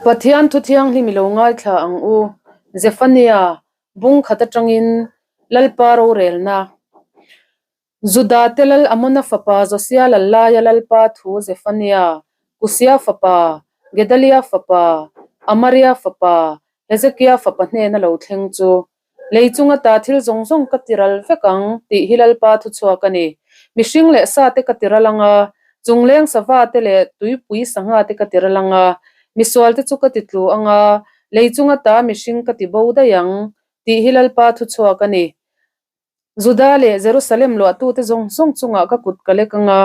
Pathian thu thianghlim i lo ngaithla ang u, Zephania bung khat atangin Lalpa rorelna. Juda te Lal Amona fapa Josia lal laia Lalpa thu Zephania, Kusia fapa, Gedalia fapa, Amaria fapa, Hezekia fapa hnena lo thleng chu. Lei chung ata thil zawng zawng ka ti ral vek ang tih hi Lalpa thuchhuak a ni. Mihring leh sa te ka ti ral ang a, chungleng sava te leh tuipui sangha te ka ti ral ang a, misual te chu ka ti tlu ang a, lei chung ata mihring ka ti bo daih ang tih hi Lalpa thuchhuak a ni. Juda leh Jerusalem luahtute zawng zawng chungah ka kut ka lek ang a,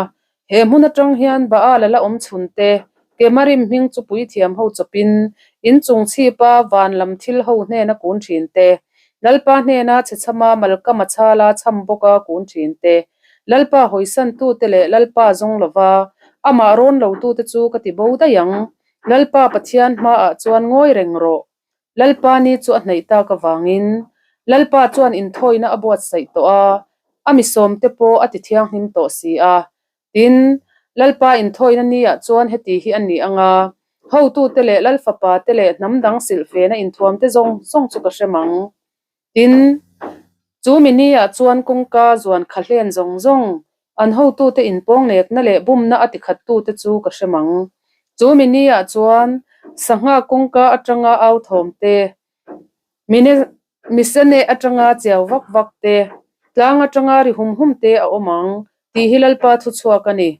he hmun atang hian Baal a la awm chhun te, Kemarim hming chu puithiam ho chawpin in chung chhipa van lam thil ho hnena kun thin te, Lalpa hnena chhechhama Malkama chhala chham bawka kun thin te, Lalpa hawisantute leh Lalpa zawng lova amah rawn lotute chu ka ti bo daih ang. Lalpa Pathian hmaah chuan ngawi reng rawh. Lalpa ni chu a hnaih tak avangin Lalpa chuan inthawina a buatsaih tawh a, a mi sawmte pawh a ti thianghlim tawh si a. Tin, Lalpa inthawina niah chuan heti hi a ni ang a, hotute leh Lalfapate leh hnam dang silhfena inthuamte zawng zawng chu ka hrem ang. Tin, chu mi niah chuan kawngka zuan kha hlen zawng zawng, an hotute inpawngnekna leh bumna a tikhattute chu ka hrem ang. Chu mi niah chuan sangha kawngka atanga au thawm te, misene atanga chiau vak vak te, tlang atanga ri hum hum te a awm ang, tih hi Lalpa thuchhuak a ni.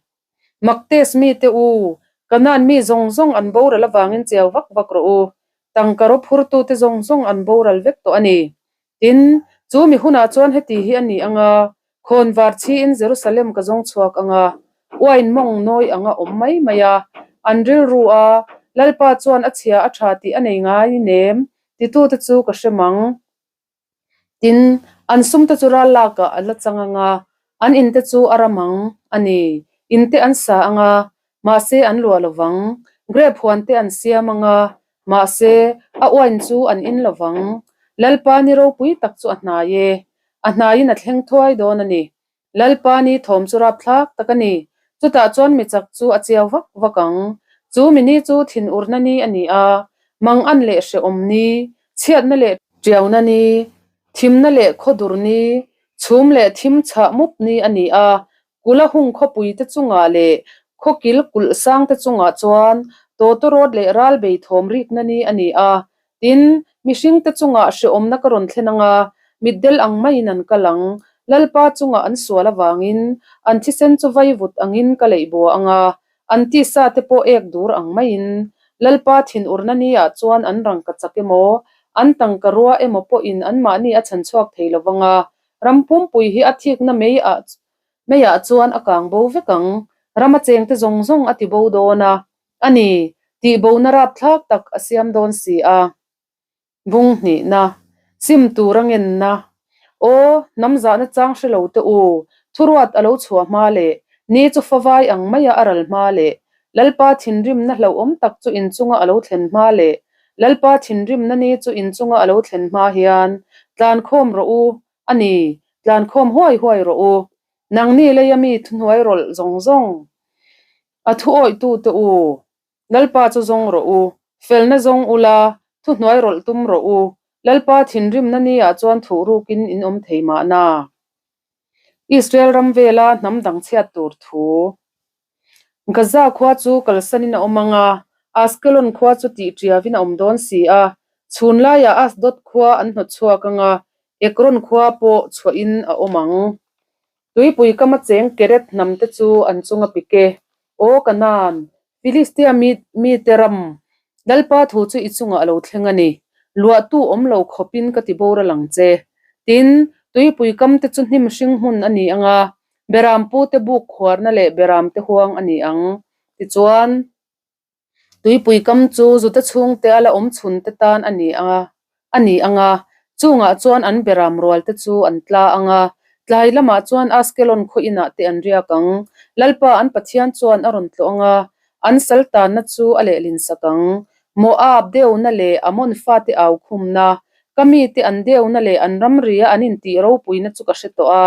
Maktes mite u, Kanaan mi zawng zawng an boral avangin chiau vak vak rawh u. Tangka ro phurtute zawng zawng an boral vek tawh a ni. Tin, chu mi hunah chuan heti hi a ni ang a, khawnvar chhiin Jerusalem ka zawng chhuak ang a, uain mawng nawi ang a awm mai mai a, an rilru a, Lalpa chuan a chhia a tha tih a nei ngai nem titute chu ka hre mang. Tin, an sumte chu ral lakah a la chang ang a, an inte chu a ram ang a ni. Inte an sa ang a, mahse an luah lo vang. Grape huan te an siam ang a, mahse a uain chu an in lo vang. Lalpa ni ropui tak chu a hnai e, a hnaiin a thleng thuai dawn a ni. Lalpa ni thawm chu rapthlak tak a ni. Chutah chuan mi chak chu a chiau vak vak ang. Chu mi ni chu thinurna ni a ni a, mangan leh hrehawm ni, chhiatna leh tiauna ni, thimna leh khawdur ni, chhum leh thim chhah mup ni a ni a. Kula hung khawpui te chungah leh khawkil kulh sang te chungah chuan tawtawrawt leh ral bei thawm rikna ni a ni a. Tin, mihringte chungah hrehawmna ka rawn thlen ang a, mitdel ang maiin an kal ang. Lalpa chungah an sual avangin an thisen chu vaivut angin ka leih bua ang a, an tisa te pawh ek dur ang maiin. Lalpa thinurna niah chuan an rangka chak emaw, an tangka rua emaw pawhin anmahni a chhanchhuak thei lo vang a, ram pumpui hi a thikna meiah meiah chuan a kang bo vek ang. Rama chengte zawng zawng a ti bo dawn a, A ni, tihbohna rapthlak tak a siam dawn si a. Bung hnihna, sim tur a ngenna. Aw, hnam zahna chang hre lo te u, thuruat a lo chhuah hma leh, ni chu favai ang maia a ral hma leh, Lalpa thinrimna hlauhawm tak chu inchunga a lo thlen hma leh, Lalpa thinrimna ni chu inchunga a lo thlen hma hian, tlankhawm rawh u, a ni, tlankhawm huai huai rawh u. Nangni leia mi thuhnuai rawlh zawng zawng. A thu awihtute u, Lalpa chu zawng rawh u, felna zawng ula, thuhnuai rawlh tum rawh u, Lalpa thinrimna niah chuan thuh rukin in awm thei mahna. Israel ram vela hnam dang chhiat tur thu. Gaza khua chu kalsanin a awm ang a, Askelon khua chu tih ṭiavin a awm dawn si a, chhun laiah Asdod khua an hnawt chhuak ang a, Ekron khua pawh chhuahin a awm ang. Tuipui kama cheng Keret hnam te chu an chunga pik e. Aw Kanaan, Filistia mi mite ram, Lalpa thu chu i chungah a lo thleng a ni. Luahtu awm lo khawpin ka ti boral ang che. Tin, tuipui kam te chu hnim hring hmun a ni ang a, beram pute buk khuarna leh beram te huang a ni ang. Tichuan. Tuipui kam chu Juda chhungte a la awm chhun te tan a ni a, a ni ang a, chungah chuan an beram rual te chu an tla ang a, tlai lamah chuan Askelon khaw inah te an riak ang. Lalpa an Pathian chuan a rawn tlawh ang a, an sal tanna chu a lehlin sak ang. Moab deuna leh Amon fate au khumna, ka mite an deuna leh an ramria an intih ropuina chu ka hre tawh a.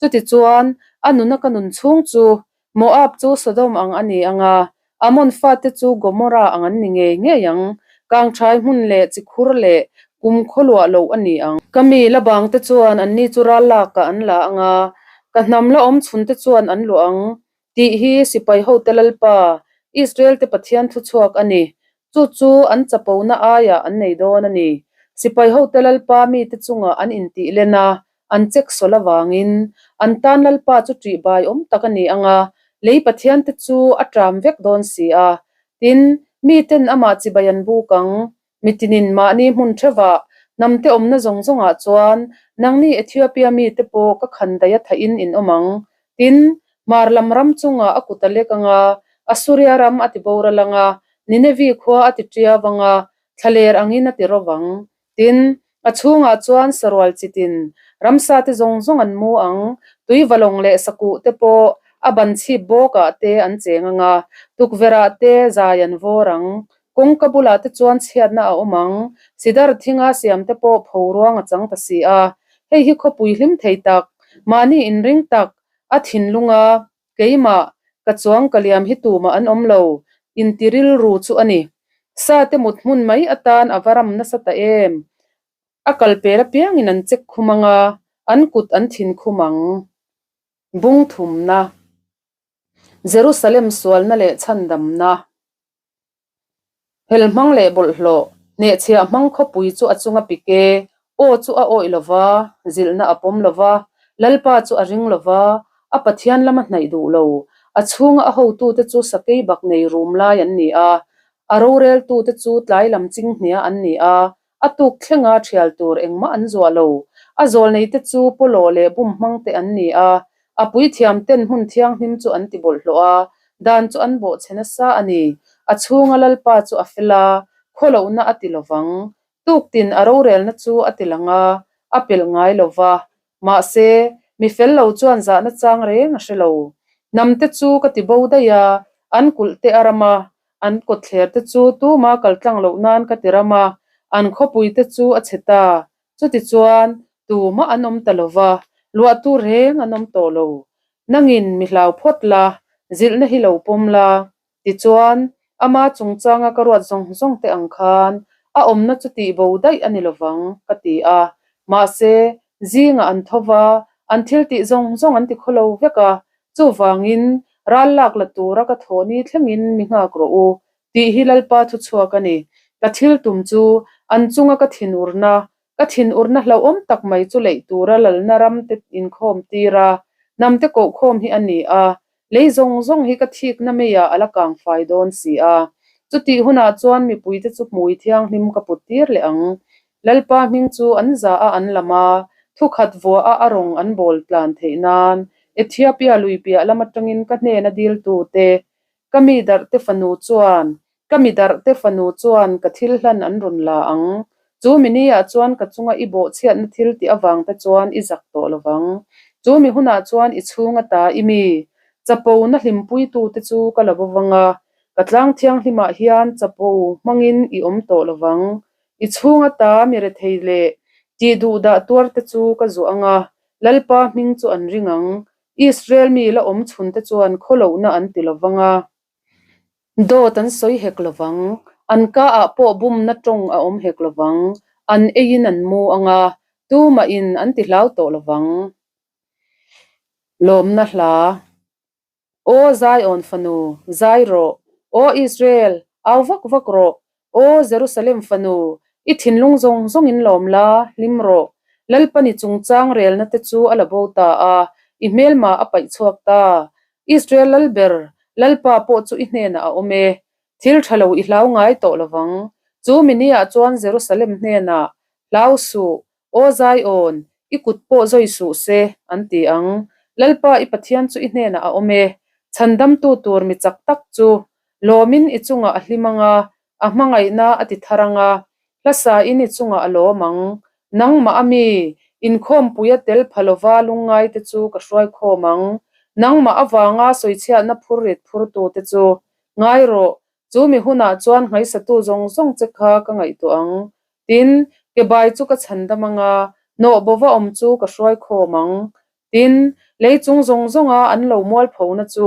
Chutichuan, a nuna ka nun chhung chu Moab chu Sodom ang a ni ang a, Amon fate chu Gomorrah ang an ni ngei ngei ang. Kangṭhai hmun leh chikhur leh kum khawluah loh a ni ang. Ka mi la bangte chuan anni chu ral lakah an la ang a, ka hnam la awm chhunte chuan an luah ang, tih hi sipai hote Lalpa, Israel-te Pathian thuchhuak a ni. Chu chu an chapona aiah an nei dawn a ni. Sipai hote Lalpa mite chungah an intih len a, an chek sawl avangin an tan Lalpa chu ṭih bai awm tak a ni ang a, lei Pathiante chu a ṭam vek dawn si a. Tin, miten amah chibai an buk ang. Mitinin mahni hmun ṭheuhah hnamte awmna zawng zawngah chuan nangni Ethiopia mite pawh ka khan daih a thahin in awm ang. Tin, hmar lam ram chungah a kut a lek ang a, Assuria ram a ti boral ang a, Ninevi khua a ti ṭiau ang a, thlaler angin a ti ro vang. Tin, a chhungah chuan sarual chitin ramsate zawng zawng an mu ang, tui valawng leh sakuh te pawh a ban chhip bawkah te an cheng ang a, tukverhah te zai an vawr ang. Kawngka bulah te chuan chhiatna a awm ang, sidar thinga siam te pawh pho ruang a chang ta si a. Hei hi khawpui hlim thei tak, mahni inring tak, a thinlunga Keimah, ka chuang ka liam hi tumah an awm lo, inti rilru chu a ni. Sate mut hmun mai atan a va ram nasa ta em? A kal pel apiangin an check khum ang a, an kut an thin khum ang. Bung thumna, Jerusalem sualna leh chhandamna. Hel hmang leh bawlhhlawh, hnehchhiah hmang khawpui chu a chunga pik e, aw chu a awih lo va, zilhna a pawm lo va, Lalpa chu a ring lo va, a Pathian lam a hnaih duh lo. A chhunga a hotute chu sakei bak nei rum lai an ni a, a roreltute chu tlai lam chinghnia an ni a, A tuk thlenga thial tur engmah an zuah lo. A zawlneite chu pawlawh leh bum hmangte an ni a, a puithiamten hmun thianghlim chu an ti bawlhhlawh a, dan chu an bawhchhe nasa a ni. A chhunga Lalpa chu a fel a, khawlohna a ti lovang. Tuktin a rorelna chu a ti lang a, a pelh ngai lo va. Mahse, mi fel lo chuan zahna chang reng a hre lo. Hnamte chu ka ti bo daih a, an kulh te a ram a, An kawtthler te chu tuma kal tlang loh nan ka ti ram a, an khawpui te chu a chhe ta. Chutichuan, tumah an awm ta lo va, luahtu reng an awm tawh lo. Nangin mi hlau phawt la, zilhna hi lo pawm la. Tichuan, ama chungchanga ka ruat zawng zawng te ang khan a awmna chu tih bo daih a ni lo vang, ka ti a. Mahse, zingah an tho va, an thil tih zawng zawng an ti khaw lo vek a, Chuvangin, ral lak la tura ka thawh ni thlengin mi nghak rawh u, tih hi Lalpa thu chhuak a ni. Ka thil tum chu, an chunga ka thinurna, ka thinurna hlauhawm tak mai chu leih tura lalna ramte inkhawm tir a, hnamte kohkhawm hi a ni a, lei zawng zawng hi ka thikna meiah a la kang fai dawn si a. Chutih hunah chuan mipuite chu hmui thianghlim ka put tir leh ang. Lalpa hming chu an za a an lam a, thukhat vuah a a rawng an bawl tlan theih nan Ethiopia lui piah lam atangin ka hnena diltute, ka mi darhte fanu chuan, ka mi darhte fanu chuan ka thil hlan an rawn la ang. Chu mi niah chuan ka chunga i bawhchhiatna thil tih avangte chuan i zak tawh lo vang. Chu mi hunah chuan i chhung ata i mi chapona hlimpuitute chu ka la bo vang a, ka tlang thianghlimah hian chapo hmangin i awm tawh lo vang. I chhung ata mi rethei leh tih duh dah tuar te chu ka zuah ang a, Lalpa hming chu an ring ang. Israel mi la awm chhun te chuan khawlohna an ti lo vang a. Dawt an sawi hek lo vang. An ka ah pawh bumna tawng a awm hek lo vang. An eiin an mu ang a, tumahin an ti hlau tawh lo vang. Lawmna hla. Aw Zion fanu, zai rawh! Aw Israel, au vak vak rawh! Aw Jerusalem fanu, i thinlung zawng zawngin lawm la, hlim rawh! Lalpani chungchang relna te chu a la bo ta a, i hmelma a paih chhuak ta. Israel Lalber, Lalpa pawh chu i hnenah a awm e. Thil tha lo i hlau ngai tawh lovang. Chu miniah chuan Jerusalem hnenah, Hlau suh, Aw Zion, i kut pawh zawi suh se, an ti ang. Lalpa i Pathian chu i hnenah a awm e. Chhandamtu tur mi chak tak chu lawmin i chungah a hlim ang a, a hmangaihna a ti thar ang a, hlasain i chungah a lawm ang. Nangmah a mi, inkhawmpuia tel pha lova lungngaite chu ka hruai khawm ang. Nangmah avanga sawichhiatna phurrit phurtute chu ngai rawh, chu mi hunah chuan hmaisatu zawng zawng che kha ka ngaihtuah ang. Tin, ke bai chu ka chhan dam ang a, hnawh bova awm chu ka hruai khawm ang. Tin, lei chung zawng zawnga an lo mualphona chu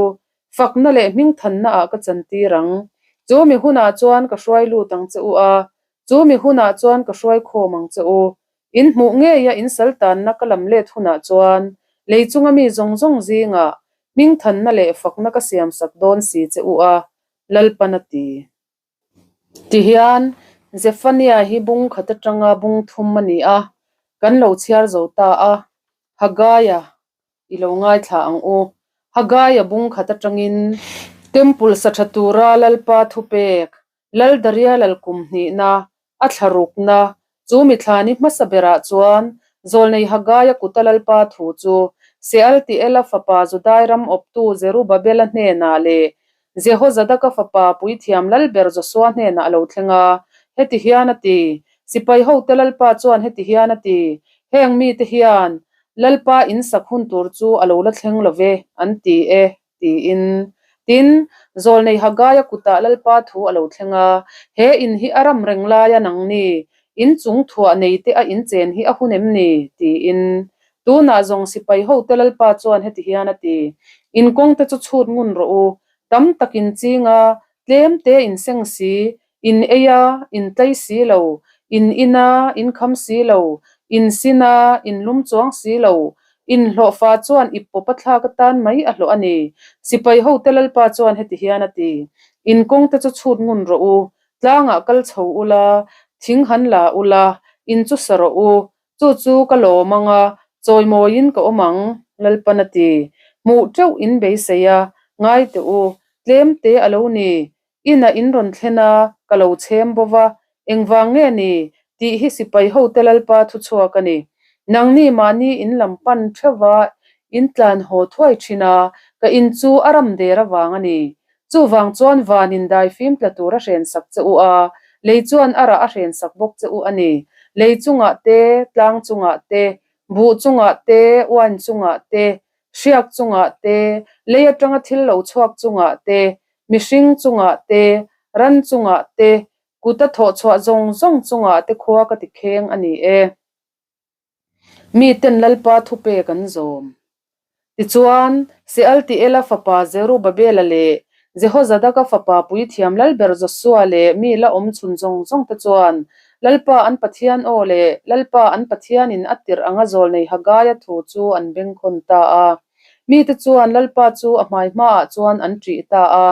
fakna leh hmingthanna ah ka chantir ang. Chu mi hunah chuan ka hruai lut ang che u a, chu mi hunah chuan ka hruai khawm ang che u. In hmuh ngeia in sal tanna ka lam let hunah chuan lei chunga mi zawng zawng zingah hmingthanna leh fakna ka siamsak dawn si che u a, Lalpan a ti. Tihian, Zephaniah hi bung khat atanga bung thum a ni a, kan lo chhiar zo ta a, Haggaia i lo ngaithla ang u. Haggaia bung khat atangin Temple sa tha tura Lalpa thupek, Lal Daria lal kum hnihna, a thla rukna, chu mithlani hmasa berah chuan Zawlnei Haggaia kuta Lalpa thu chu Sealtiela fapa Judai ram awptu Zerubabela hnenah leh Jehozadaka fapa puithiam lalber Josua hnenah a lo thleng a, heti hian a ti, Sipai hote Lalpa chuan heti hian a ti, Heng mite hian Lalpa in sak hun tur chu a lo la thleng lo ve, an ti e, tiin. Tin, Zawlnei Hagaia kutah Lalpa thu a lo thleng a, He in hi a ram reng laia nangni, in chung thuah neite a inchen hi a hun em ni? tiin. Tunah zawng sipai hote Lalpa chuan heti hian a ti, In kawngte chu chhut ngun rawh u, tam tak in ching a, tlem te in seng si, in ei a, in tlei si lo, in in a, in kham si lo, in sin a, in lum chuang si lo, in hlawhfa chuan ip pawp a thlak atan mai a hlawh a ni. Sipai hote Lalpa chuan heti hian a ti, In kawngte chu chhut ngun rawh u, tlangah kal chho ula, thing han la ula, in chu sa rawh u, Chu chu ka lawm ang a, chawimawiin ka awm ang, Lalpan a ti. Hmuh teuh in beisei a, ngai teh u, tlem te a lo ni. Inah in rawn thlen a, ka lo chhem bo va, engvang nge ni? tih hi sipai hote Lalpa thu chhuak a ni. Nangni mahni in lam pan theuh a, in tlan haw thuai thin a, ka in chu a ram der avang a ni. Chuvang chuan vanin daifim tla tur a hrensak che u a, lei chuan a rah a hrensak bawk che u a ni. Lei chungah te, tlang chungah te, buh chungah te, uain chungah te, hriak chungah te, lei atanga thil lo chhuak chungah te, mihring chungah te, ran chungah te, kut a thawh chhuah zawng zawng chungah te khua ka ti kheng a ni e. Miten Lalpa thupek an zawm. Tichuan, Sealtiela fapa Zerubabela leh Jehozadaka fapa puithiam lalber Josua leh mi la awm chhun zawng zawng te chuan Lalpa an Pathian aw leh Lalpa an Pathianin a tirh anga zawlnei Hagaia thu chu an bengkhawn ta a. Mite chuan Lalpa chu a hmai hmaah chuan an ṭih ta a.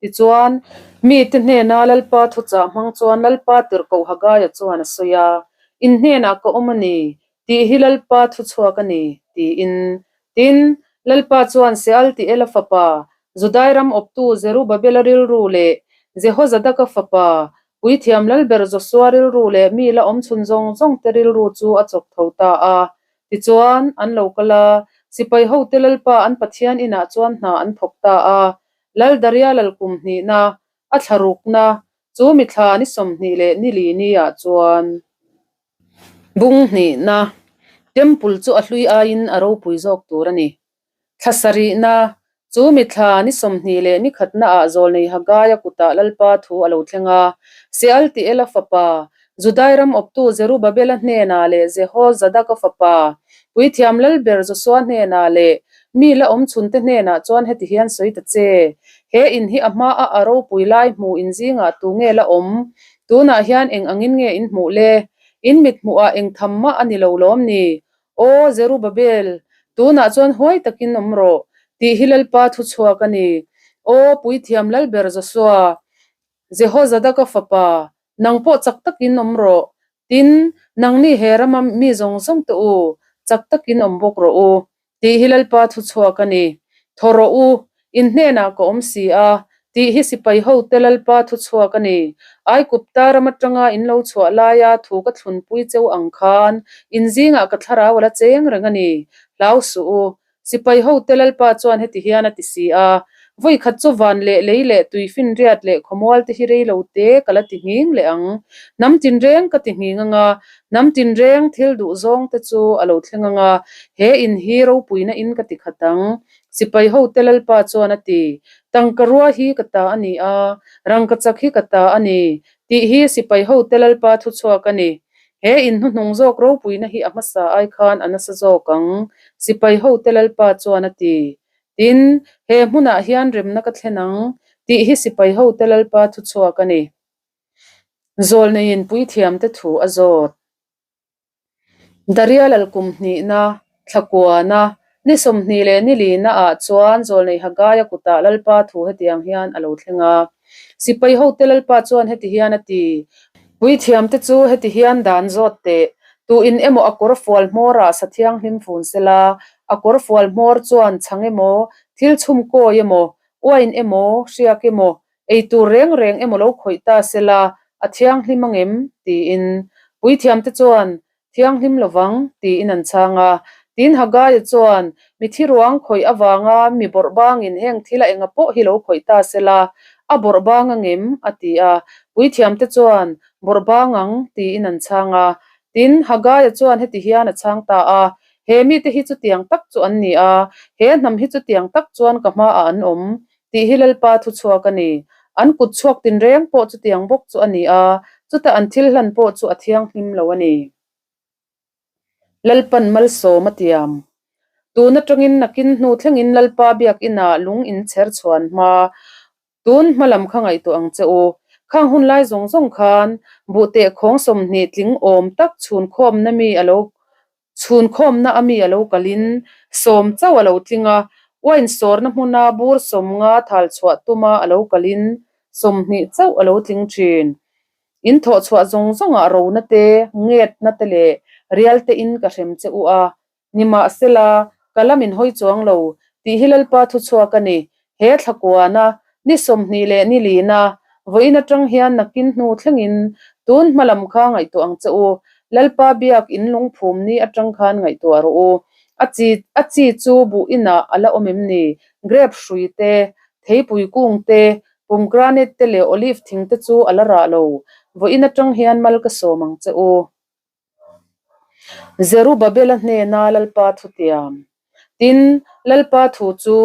Tichuan, mite hnena Lalpa thuchah hmang chuan Lalpa tirhkoh Hagaia chuan a sawi a, In hnenah ka awm a ni, tih hi Lalpa thuchhuak a ni, tiin. Tin, Lalpa chuan Sealtiela fapa, Judai ram awptu Zerubabela rilru leh Jehozadaka fapa, puithiam lalber Josua rilru leh mi la awm chhun zawng zawngte rilru chu a chawk tho ta a. Tichuan, an lo kal a, sipai hote Lalpa an Pathian inah chuan hna an thawk ta a. Lal Daria lal kum hnihna, a thla rukna, chu mithla ni 20 leh ni li niah chuan bung hnihna, Temple chu a hlui aiin a ropui zawk tur a ni. Thla sarihna, chu mithla ni 20 leh ni khatnaah Zawlnei Hagaia kutah Lalpa thu a lo thleng a, Sealtiela fapa, Judai ram awptu Zerubabela hnenah leh Jehozadaka fapa, puithiam lalber Josua hnenah leh mi la awm chhunte hnenah chuan heti hian sawi ta che, He in hi a hmaa a ropui lai hmu in zingah tu nge la awm? Tunah hian eng angin nge in hmuh le? In mit hmuhah eng tham mah a ni lo lawm ni? Aw Zerubabel, tunah chuan huai takin awm rawh, tih hi Lalpa thuchhuak a ni. Aw puithiam lalber Josua, Jehozadaka fapa, Nang pawh chak takin awm rawh. Tin, nangni he rama mi zawng zawng te u, chak takin awm bawk rawh u, tih hi Lalpa thuchhuak a ni. Thaw rawh u, in hnenah ka awm si a, tih hi sipai hote Lalpa thuchhuak a ni. Aikupta ram atanga in lo chhuah laia thu ka thlunpui cheu ang khan, in zingah ka thlarau a la cheng reng a ni. Hlau suh u, Sipai hote Lalpa chuan heti hian a ti si a, Vawi khat chu van leh lei leh tui finriat leh khawmual te hi rei lo te ka la ti nghing leh ang. Hnam tinreng ka ti nghing ang a, hnam tinreng thil duh zawng te chu a lo thleng ang a, he in hi ropuina in ka ti khat ang. Sipai hote Lalpa chuan a ti, Tangka rua hi ka ta a ni a, rangkachak hi ka ta a ni, tih hi sipai hote Lalpa thuchhuak a ni. He in hnuhnung zawk ropuina hi a hmasa ai khan a nasa zawk ang, sipai hote Lalpa chuan a ti. Tin, he hmunah hian remna ka thlen ang, tih hi sipai hote Lalpa thuchhuak a ni. Zawlneiin puithiamte thu a zawt. Daria lal kum hnihna, thla kuana, ni 20 leh ni lina ah chuan Zawlnei Hagaia kutah Lalpa thu hetiang hian a lo thleng a. Sipai hote Lalpa chuan heti hian a ti, Puithiamte chu heti hian dan zawt teh, tu in emaw a kawr fual hmawrah sa thianghlim fun sela, a kawr fual hmawr chuan chhang emaw, thil chhum kawi emaw, uain emaw, hriak emaw, Ei tur reng reng emaw lo khawih ta sela, a thianghlim ang em? tiin. Puithiamte chuan, Thianghlim lovang, tiin an chhang a. Tin, Hagaia chuan, Mi thi ruang khawih avanga mi bawrh bangin heng thila enga pawh hi lo khawih ta sela, a bawrh bang ang em? a ti a. Puithiamte chuan, Bawrh bang ang, tiin an chhang a. Tin, Hagaia chuan heti hian a chhang ta a, He mite hi chutiang tak chu an ni a, he hnam hi chutiang tak chuan ka hmaah an awm, Tih hi Lalpa thu chhuak a ni. An kut chhuak tinreng pawh chutiang bawk chu a ni a, chuta an thil hlan pawh chu a thianghlim lo a ni. Lalpan malsawm a tiam. Tun atangin nakin hnu thlengin Lalpa biakinah lung in chher chhuan hma. Tun hma lam kha ngaihtuah ang che u. Khang hun lai zawng zawng khan buhteh khawng 20 tling awm tak chhunkhawmna mi a lo Chhunkhawmna a mi a lo kalin 10 chauh a lo tling a, uain sawrna hmuna bur 50 thal chhuah tuma a lo kalin 20 chauh a lo tling thin. In thawh chhuah zawng zawngah rona te, ngetna te leh rial te in ka hrem che u a, nimahsela ka lam in hawi chuang lo tih hi Lalpa thuchhuak a ni. He thla kuana ni 20 leh ni lina vawiin atang hian nakin hnu thlengin tun hma lam kha ngaihtuah ang che u. Lalpa biak in lungphum ni atang khan ngaihtuah rawh u. A chi a chi chu buh inah a la awm em ni? Grape hrui te, theipui kung te, pomegranate te leh olive thing te chu a la rah lo. Vawiin atang hian mal ka sawm ang che u. Zerubabela hnena Lalpa thutiam. Tin, Lalpa thu chu,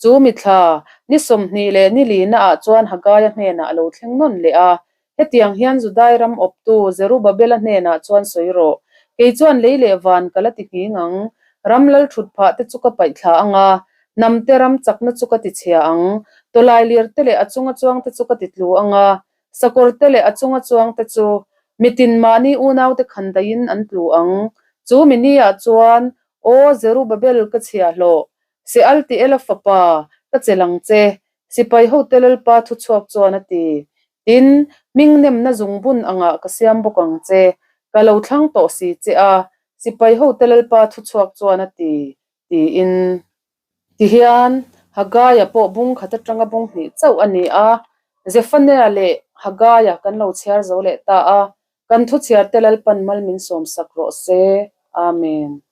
chu mithla, ni 20 leh ni lina ah chuan Hagaia hnenah a lo thleng nawn leh a. Hetiang hian Judai ram awptu Zerubabela hnenah chuan sawi rawh, Kei chuan lei leh van ka la ti nghing ang, ram lal thut phah te chu ka paih thla ang a, hnam te ram chakna chu ka ti chhia ang, tawlai lir te leh a chunga chuang te chu ka ti tlu ang a, Sakawr te leh a chunga chuang te chu mitin mahni unaute khan daihin an tlu ang. Chu mi niah chuan, Aw Zerubabel ka chhiahhlawh, Sealtiela fapa, ka chelh ang che, sipai hote Lalpa thuchhuak chuan a ti. Tin, hming nemna zungbun angah ka siam bawk ang che, ka lo thlang tawh si che a, sipai hote Lalpa thuchhuak chuan a ti, tiin. Tihian, Hagaia pawh bung khat atanga bung hnih chauh a ni a, Zephaniah leh Hagaia kan lo chhiar zo leh ta a, kan thu chhiarte Lalpan mal min sawmsak rawh se. Amen.